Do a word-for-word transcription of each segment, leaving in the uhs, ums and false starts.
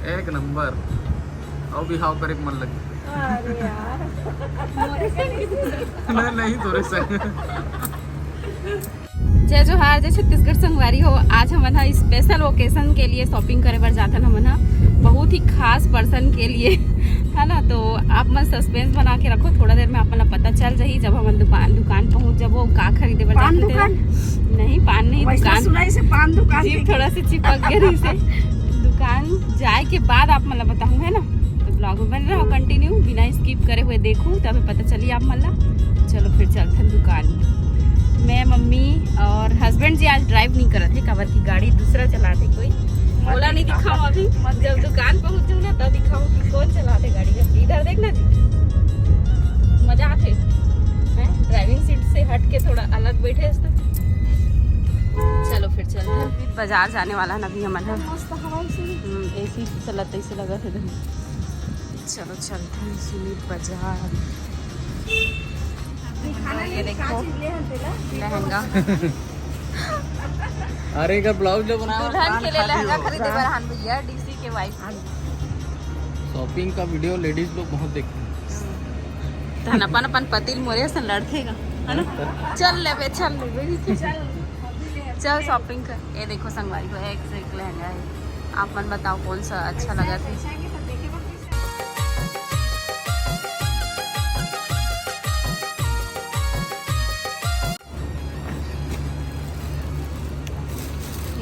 एक नंबर। अउ बिहाव करे के मन लगे। अरे यार। नहीं, नहीं, तोरे संग। जय जोहार, जय छत्तीसगढ़ संगवारी हो। आज हमन ह स्पेशल ओकेजन के लिए शॉपिंग करे बर जाथन। हमन ह बहुत ही खास पर्सन के लिए, है ना। तो आप मन सस्पेंस बना के रखो, थोड़ा देर में आप मन ला पता चल जाही जब हमन दुकान दुकान पहुंच जाबो। का खरीदे बर पान जाथन तेला। दुकान? नहीं, पान नहीं, वैसे दुकान। सुनाई से पान दुकान जीभ देख- थोड़ा सा चिपक गया रही से। दुकान जाए के बाद आप मन ला बताहूँ, है ना। तो ब्लॉग में बने रहो, कंटिन्यू बिना स्किप करे हुए देखो, तबे पता चली आप मन ला। चलो फिर चलथन दुकान। मैं, मम्मी और हस्बैंड जी आज ड्राइव नहीं करत हे, काबर की गाड़ी दूसरा चलाथे कोई। ओला नहीं दिखाओ अभी, जब दुकान पहुंचू ना तब दिखाओ कि कौन चलाथे गाड़ी। इधर देखना जी, मजा आथे। हैं? ड्राइविंग सीट से हट के थोड़ा अलग बैठे हस तो। चलो फिर चलथन। बाजार जाने वाला ना अभी हमन ह। मस्त हवा से। हम्म, एसी चलत ऐसे लगत हे। चलो चलथन सुनीत बाजार। खाना ये ले देखो। का चीज ले हन तेला? लहंगा। अरे, एकर ब्लाउज जो बनाया, दुल्हन के लिए लहंगा खरीदे बर हन भैया, डीसी के वाइफ। शॉपिंग का वीडियो लेडीज लोग बहुत देखते हैं। तहन अपन अपन पति ल मोरे से लड़थेगा, है ना। चल लेबे, चल लेबे। चल शॉपिंग कर। ये देखो संगवारी हो, एक से एक लहंगा है। आप मन बताओ कौन सा अच्छा लगा थे।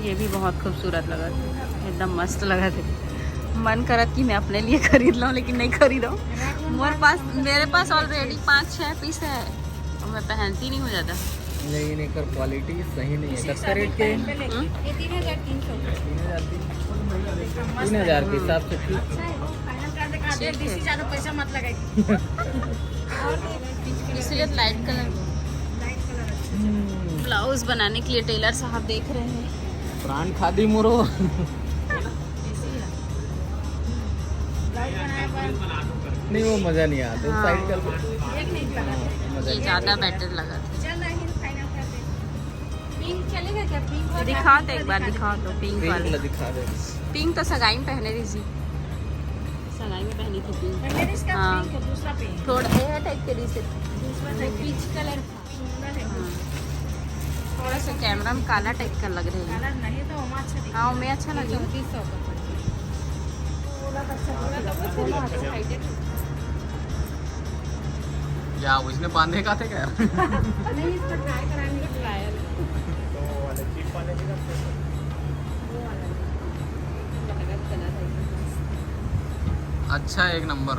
ये भी बहुत खूबसूरत लगा थे, एकदम मस्त लगा थे। मन करत कि मैं अपने लिए खरीद लूँ, लेकिन नहीं खरीदो। मोर पास, मेरे पास ऑलरेडी पाँच छः पीस है और मैं पहनती नहीं हूँ ज़्यादा। लेकिन एकर क्वालिटी सही नहीं है। कत्ता रेट के? हम्म? ये तीन हजार तीन सौ। तीन हजार तीन, तीन हजार के हिसाब से ठीक। अच्छा है, वो फाइनल कर दे, कहा दे, ठीक है। डीसी ज्यादा पैसा मत लगाई। और इसलिए लाइट कलर। लाइट कलर अच्छा। ब्लाउज बनाने के लिए टेलर साहब देख रहे हैं। ब्रांड खादी मोरो। ब्लाउज बनाए पर नहीं, वो मजा नहीं आता। हाँ। साइड कर। एक नहीं कलर है। मजा ये नहीं ज़्यादा आता। बेटर लगा था। चल रही है, फाइनल कर दे। पिंक चलेगा क्या? पिंक वाला? दिखा तो एक बार, दिखा तो पिंक पिंक वाला। वाला दिखा दे। पिंक तो सगाई में पहने रही थी, सगाई में पहनी थी पिंक। पहले इसका हाँ। पिंक है, दूसरा पिंक। थोड़ा ये है टाइप के, जैसे दूसरा पिंक, पीच कलर। थोड़ा सा कैमरा में काला टाइप का लग रहा है। कलर नहीं तो हम अच्छा दिखा। हाँ, मैं अच्छा लगे। चौंतीस सौ का पड़ गया। थोड़ा तो अच्छा लगा। या उसने बांधे का थे क्या? नहीं, इसको ट्राई कराएंगे। ट्रायल। अच्छा, एक नंबर।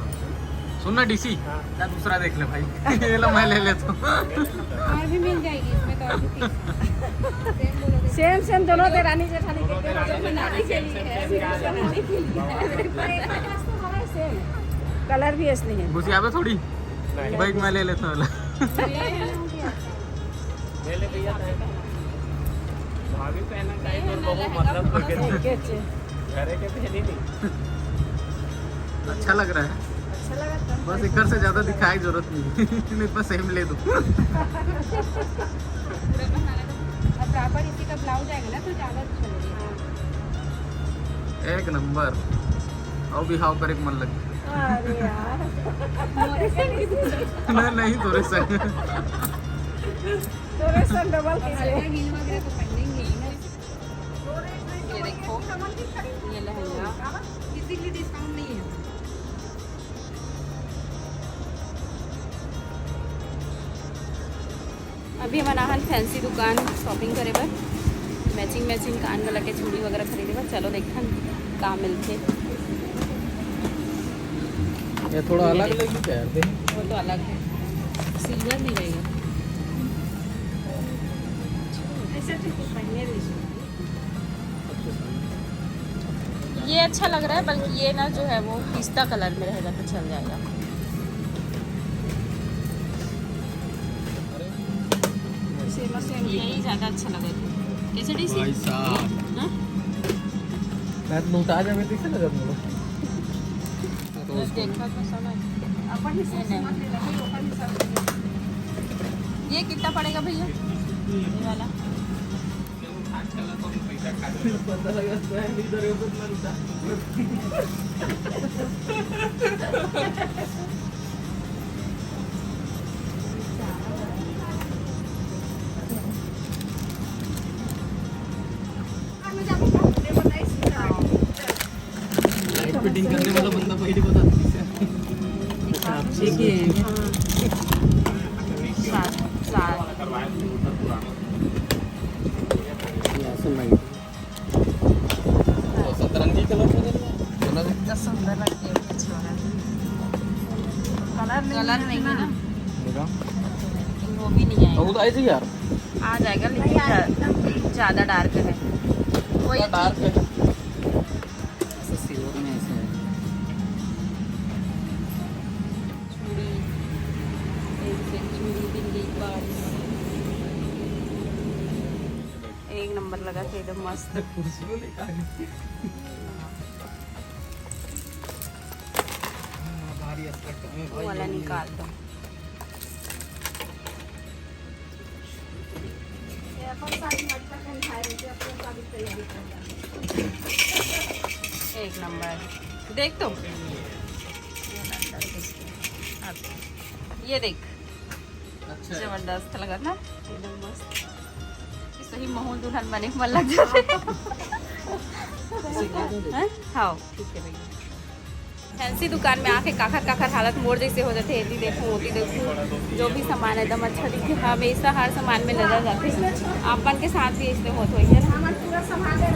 सुन ना डीसी, ना दूसरा देख ले भाई। ये लो, मैं ले लेता हूँ। और भी मिल जाएगी इसमें तो, और भी पीस। सेम सेम दोनों देरानी जेठानी के, बनाने के लिए है, बनाने के लिए है। सेम। कलर भी असली है। घुसियाबे थोड़ी। भाई, मैं ले लेता हूँ। ले ले भैया, भाभी पहना चाहिए तो बहुत मतलब तो ओके, ओके। घरे के पहनी नहीं। अच्छा लग रहा है। अच्छा लगा था। बस एक से ज्यादा दिखाए की जरूरत नहीं। नहीं, बस सेम ले दो। अब प्रॉपर इसी का ब्लाउज आएगा ना तो ज्यादा अच्छा लगेगा। एक नंबर। अउ बिहाव करे के मन लगे। अरे यार। नहीं, नहीं, तोरे संग। तोरे संग डबल पीस है। हील वगैरह तो पहनेंगे ही ना। ये देखो, ये लहंगा। किसी के लिए डिस्काउंट नहीं है। अभी हमन आहन फैंसी दुकान शॉपिंग करे बर, मैचिंग मैचिंग कान गला के चूड़ी वगैरह खरीदे बर। चलो देखथन का मिलथे। ये थोड़ा अलग लगी क्या यार? देख। वो तो अलग है, सिल्वर नहीं रहेगा। ऐसे तो कुछ पहने नहीं। ये अच्छा लग रहा है, बल्कि ये ना जो है वो पिस्ता कलर में रहेगा तो चल जाएगा। सेम सेम। यही ज्यादा अच्छा लगा था। कैसे डीसी? भाई साहब। हाँ? मैं तो लौटा जा, मैं कैसे लगा दूंगा? देखा तो समझ। अपन ही सोच समझ लेना भाई, अपन ही समझ लेना। ये कितना पड़ेगा भैया, ये वाला? पता लगा, स्वयं इधर उधर मरता। लाइट फिटिंग करने वाला बंदा पहले बता दीजिए। देखिए, सात, सात। ये ऐसे लाइट। तो सतरंगी कलर में देना। कलर इतना सुंदर लगती है, अच्छा वाला। कलर नहीं कलर है नहीं ना। है ना। देखा? वो भी नहीं आएगा। वो तो आई थी यार। आ जाएगा, लेकिन ज्या-, ज्यादा डार्क है। वही थोड़ा डार्क है। ऐसा सिल्वर में ऐसा है। चूड़ी, एक सेट चूड़ी, बिंदी, पार्स। एक नंबर लगा था, एकदम मस्त। खुशबू निकाल। भारी असर कम है वो भाई, वाला ये निकाल दो। ये अपन शादी वाली का कहीं खाए रहते, अपन शादी तैयारी कर रहा है। एक नंबर। देख तो। ये देख। अच्छा। जबरदस्त लगा ना, एकदम मस्त। सही महूल दुल्हन बने के मन लग जाथे। हैं? हाँ, ठीक है भैया। फैंसी दुकान में आके काखर काखर हालत मोर जैसे हो जाथे। एती देखूं, ओती देखूं, जो भी सामान एकदम अच्छा दिखे, हमेशा हर सामान में नजर जाथे। आप मन के साथ भी ऐसे होत होही, है ना? हमारे पूरा सामान है।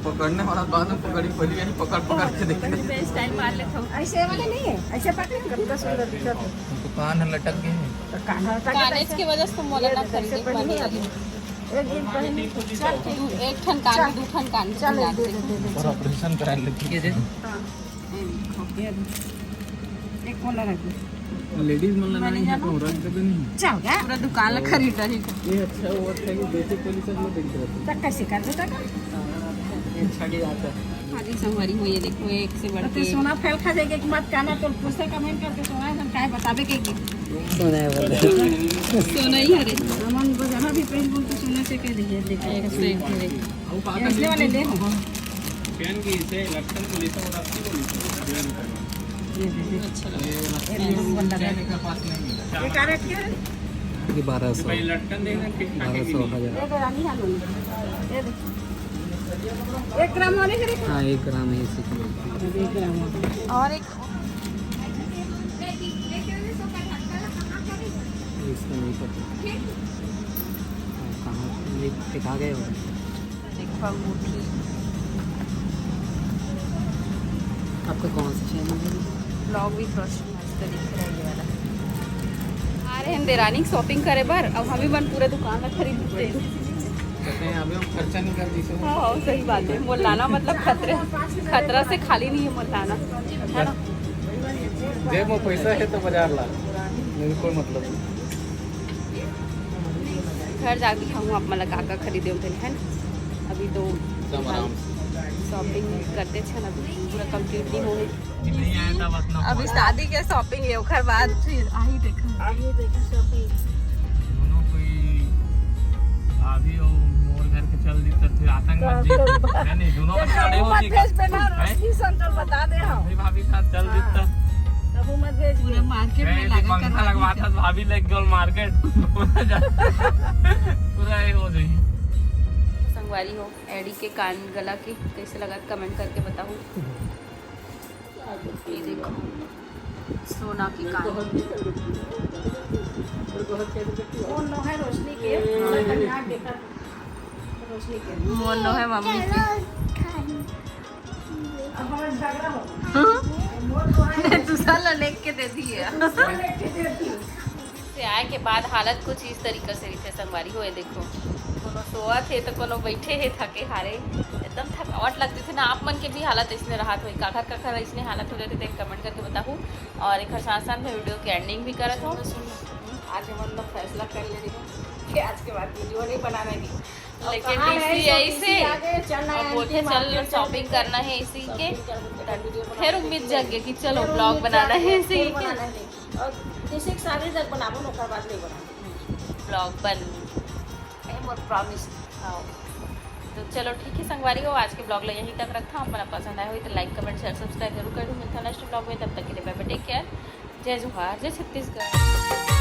पकड़ने वाला बाद में पकड़ी, पहले यही पकड़ पकड़ के देखते हैं। मैं स्टाइल मार लेता हूँ। ऐसे वाले नहीं है, ऐसे पकड़े, कितना सुंदर दिखता है। तो कान लटक गए हैं। तो कान लटक गए कान तो ऐसे की वजह से तो मोला ये ना तो ऐसे खरीदे पहले वाली नहीं लगी। अभी। एक दिन पहले। चल, ठीक है। एक ठन कान, चल। दू ठन कान चल, दे दे, दे दे, पर चल। ऑपरेशन करा लेते हैं। हाँ। ये देखो। एक वाला रख दे। लेडीज मन ला मैं नहीं नहीं है, जाना। तो रख देबे नहीं। चल, क्या? पूरा दुकान ला खरीदा ही। ये अच्छा, वो अच्छा है कि जैसे कोई सब लोग देख रहे थे। तो कैसे कर देता का? ये अच्छा की बात है। हाँ जी, संगवारी हो, ये देखो, एक से बढ़ तो के सोना फेल खा जाएगा कि मत कहना, तो पूछते कमेंट करके सोना है, हम काहे बताबे के की? सोना है बोले। सोना ही हरे। हमन को जहाँ भी पहन बोल तो सोना से कह दीजिए, देखिए, ऐसे, ऐसे। ऐसे वाले ले हो। पेन की इसे लटकन को लेता हूँ, रस्सी को लेता हूँ, ये देखिए। अच्छा। ये रस्सी ये दो बंदा चैन का पास नहीं मिला। ये क्या रेट क्या है? ये बारह सौ। भाई लटकन देखना ठीक ठाक है कि बारह सौ, नहीं? हजार। ये तो रानी हाल होगी। ये देखो। एक ग्राम वाले है, देखो। हाँ, एक ग्राम है इसी की। एक ग्राम वाले। और एक इसका नहीं पता। हाँ, कहाँ? ये दिखा गए हो? देखो अंगूठी। आपका कौन सा चैनल है? ब्लॉग भी थोड़ा सा मस्त दिख रहा है ये वाला। आ रहे हैं देरानी शॉपिंग करे बर, अब हम ही मन पूरा दुकान ला खरीद लेते हैं। कहते हैं, अभी हम खर्चा नहीं कर दी से। हाँ, हाँ, सही बात है। मुलाना मतलब खतरे, खतरा से खाली नहीं है मुलाना, है ना? जेब में पैसा है तो बाजार ला, नहीं तो कोई मतलब नहीं। घर जाके दिखाऊँ आप मन ला का का खरीदे होते हैं, है ना? अभी तो सब आराम से। शॉपिंग करते छन, अभी पूरा कंप्लीट नहीं होए। नहीं आया था, बात ना अभी बोल। शादी के शॉपिंग है, ओकर बाद फिर आही देखा। आही देखा शॉपिंग। दोनों कोई भाभी और मोर घर के चल दी, तब फिर आतंक मच जी। है नहीं, दोनों तो में खड़े हो मत जी। भेज देना, हैं? रोशनी संतोर बता दे हम। भाभी, भाभी साथ चल दी हाँ। तब। तब वो मत भेज पूरा दे। मार्केट में गए थे, लगा पंखा करवा लगवा दिया। था, भाभी लेके गल मार्केट। पूरा ये हो जाई। संगवारी हो, एडी के कान गला के कैसे लगा, कमेंट करके बताओ। ये देखो, सोना की कान। वो नो है रोशनी के, हाँ। रोशनी के। वो नो है मम्मी के। अब हमारा झगड़ा हो। हाँ? दूसरा ला लेके दे दिए। दूसरा लेके दे दिए। से आए के बाद हालत कुछ इस तरीका से रहिथे संगवारी हो। ये देखो, कोनो सोवत हे तो कोनो बैठे हे थके हारे, एकदम थकावट लगती थी ना। आप मन के भी हालत इसने रहत होई, काखर काखर इसने हालत हो जाती तो कमेंट करके बताहू। और एक साथ साथ में वीडियो के एंडिंग भी करत हूँ। आज हमन लोग फैसला कर ले रही हूँ कि आज के बाद वीडियो नहीं बनाना है। लेकिन कहाँ है, डीसी यही से डीसी आगे चलना अब है, बोलते आंटी चल मार्केट शॉपिंग चल करना है इसी के। शॉपिंग करना है, वीडियो बनाना फिर है। उम्मीद जग गई कि चलो फिर व्लॉग उम्मीद बनाना जाग है गई, इसी फिर के। बनाना है। और जैसे एक शादी तक बनाबो ना, ओकर बाद नहीं बनाबो। ब्लॉग बन, ये मोर प्रॉमिस। हाँ, तो चलो ठीक है संगवारी हो, आज के ब्लॉग ला यहीं तक रखथन। आप मन ला पसंद आए होही तो लाइक, कमेंट, शेयर, सब्सक्राइब जरूर कर दो। मिलथन नेक्स्ट ब्लॉग में, तब तक के लिए बाय बाय, टेक केयर, जय जोहार, जय छत्तीसगढ़।